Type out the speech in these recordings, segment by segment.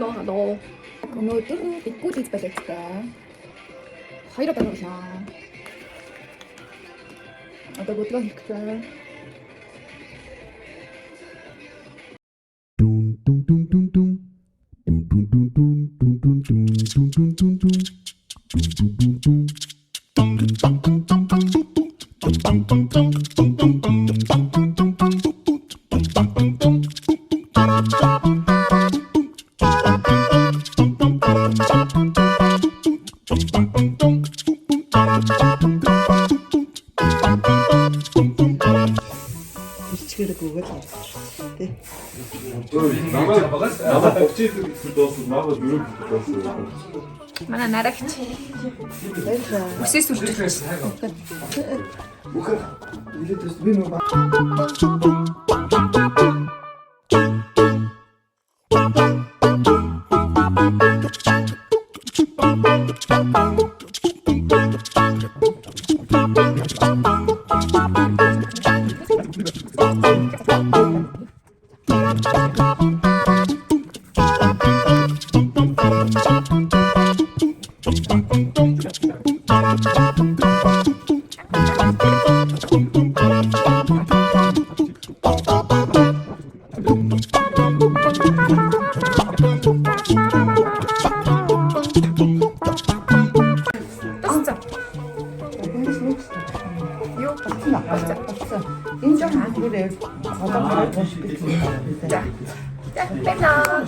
Hello, hello. Өнөөдөр Дэггүүлж балеттай. Хоёр удаа тоглоо. Одоо бодлого хийх гэж байна. Dun dun dun dun dun. Dun dun dun dun dun dun dun dun dun dun dun. Dun dun dun dun. Dun dun dun dun dun dun dun. Dun dun dun dun dun dun dun dun dun dun dun dun. Dun dun dun dun dun. Бичгээр гүгэл тий. Намайг намайг 30 гэсэн дууссан. Намайг 4 гэсэн дууссан. Манай нарагч. Баярлалаа. Үсээ сүрж. Үхэх. Илээд бас би нөгөө Дууссан. Эндээс нэг Юу? болсон аа. Болсон. Энэ жоохон бүрээ одоо гараад унш бэлсэн. За. За, баярлалаа.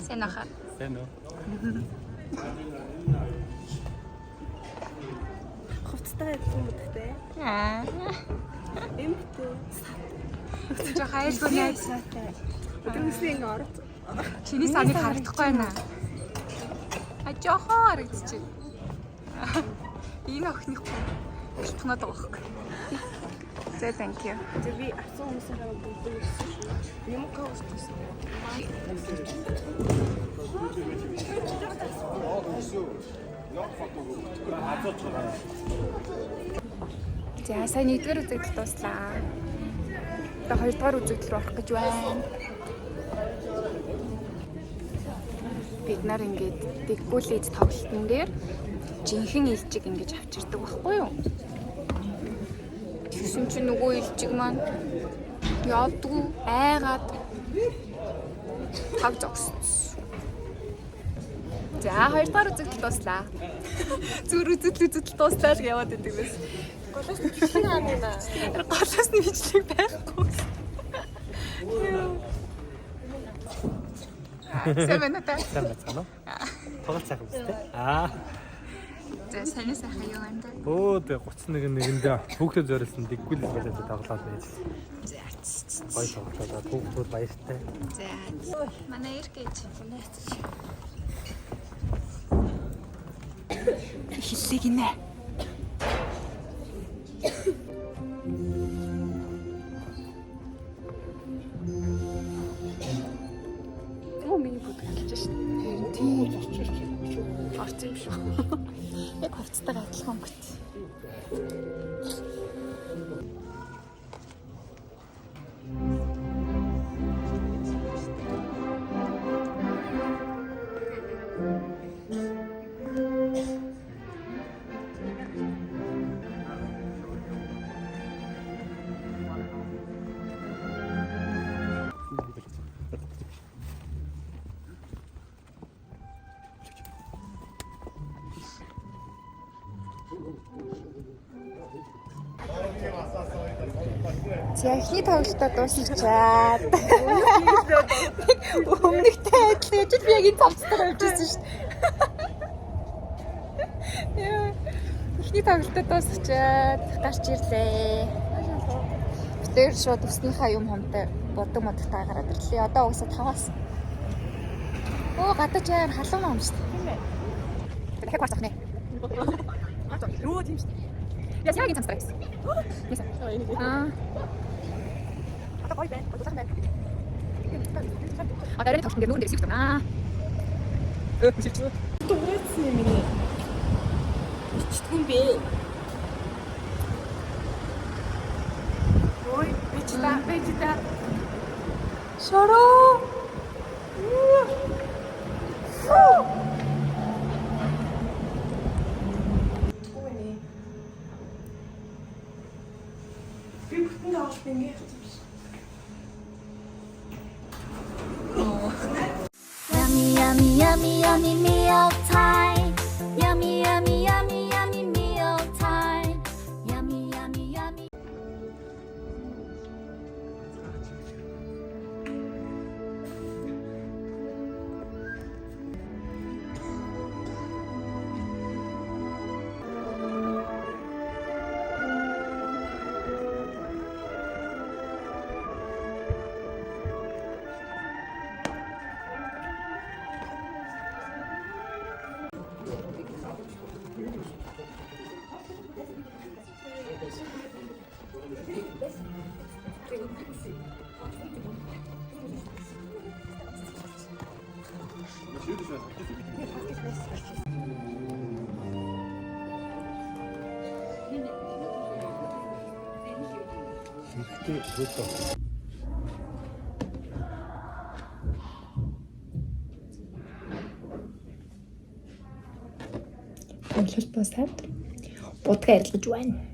Сайн уу? Сайн уу? Хувцастай адилхан бодогтой. Аа. Эмхтэй. Жоо хайргүй найз. Дүүсээ ингэ орц. Чиний саныг харагдахгүй байна. А жохон харагдчих. Энэ охиных бэлтгнаад байгаа байхгүй. За thank you. Тэг би авсан хүмүүсийн хараа бүгд ирсэн шүү. Юм каустсан. За сайн нэгдүгээр үзэгдэл дууслаа. Одоо хоёрдугаар үзэгдэл рүү орох гэж байна. Бид нар ингээд дэггүүлээд тоглолтын дээр жинхэнэ илчиг ингэж авчирдаг байхгүй юу? Тэгсэн чинь нөгөө илчиг маань явдггүй айгаад тав зогссон. За хоёрдугаар үзэгдэл дууслаа. Зүгээр үзэгдэл үзэгдэл дууслаа л яваад идэг нэс. Голоос нь бичлэг аана юм аа. Голоос нь бичлэг байхгүй. Сайн байна та. Сайн байцгаана уу? Тоглолт сайхан биз дээ. Аа. За сайн сайхан юу юм бэ? Өө тэг 31 нэгэндээ хүүхдэд зориулсан дэггүүл балаад тоглоод байж. За. Гоё тоглолоо. Хүүхдүүд баяртай. За. Манай Эрк гэж. Эхэллээ гинэ. Оо миний бүдэг алж шин. Харин тийм. Орсон юм шүү. Яг хувцастайгаа адилхан өнгөт. За эхний тоглолтоо дуусчихаад. Өмнөхтэй адилхан яж би яг энэ цавцтайгаа явж ирсэн шүү дээ. Яа. Эхний тоглолтоо дуусчихаад гарч ирлээ. Бид тэр шууд өснийхаа юм хомтой бодог модогтой гараад ирлээ. Одоо угсаа 5-аас. Оо гадаа ч яар халуун юм шүү дээ. Тийм ээ. Дахиад кварц авах нэ. Юу тийм шүү дээ. Я сягийн цамцтай гэсэн. Яса. Аа. Одоо гоё байна. Гоё байна. А дараа нь тавхан дээр нүүрэн дээр сэгсэн. Аа. Дуурайсан юм миний. Ичдгүй юм бэ? Ой, би ч та, би ч та. Шороо. Би бүтэн тоглолт ингэ явсан биш. Yummy, yummy, yummy, yummy meal time. Yummy, yummy, yummy, yummy meal time. Yummy, yummy, yummy. Томлол дуусаад будгаа арилгаж байна.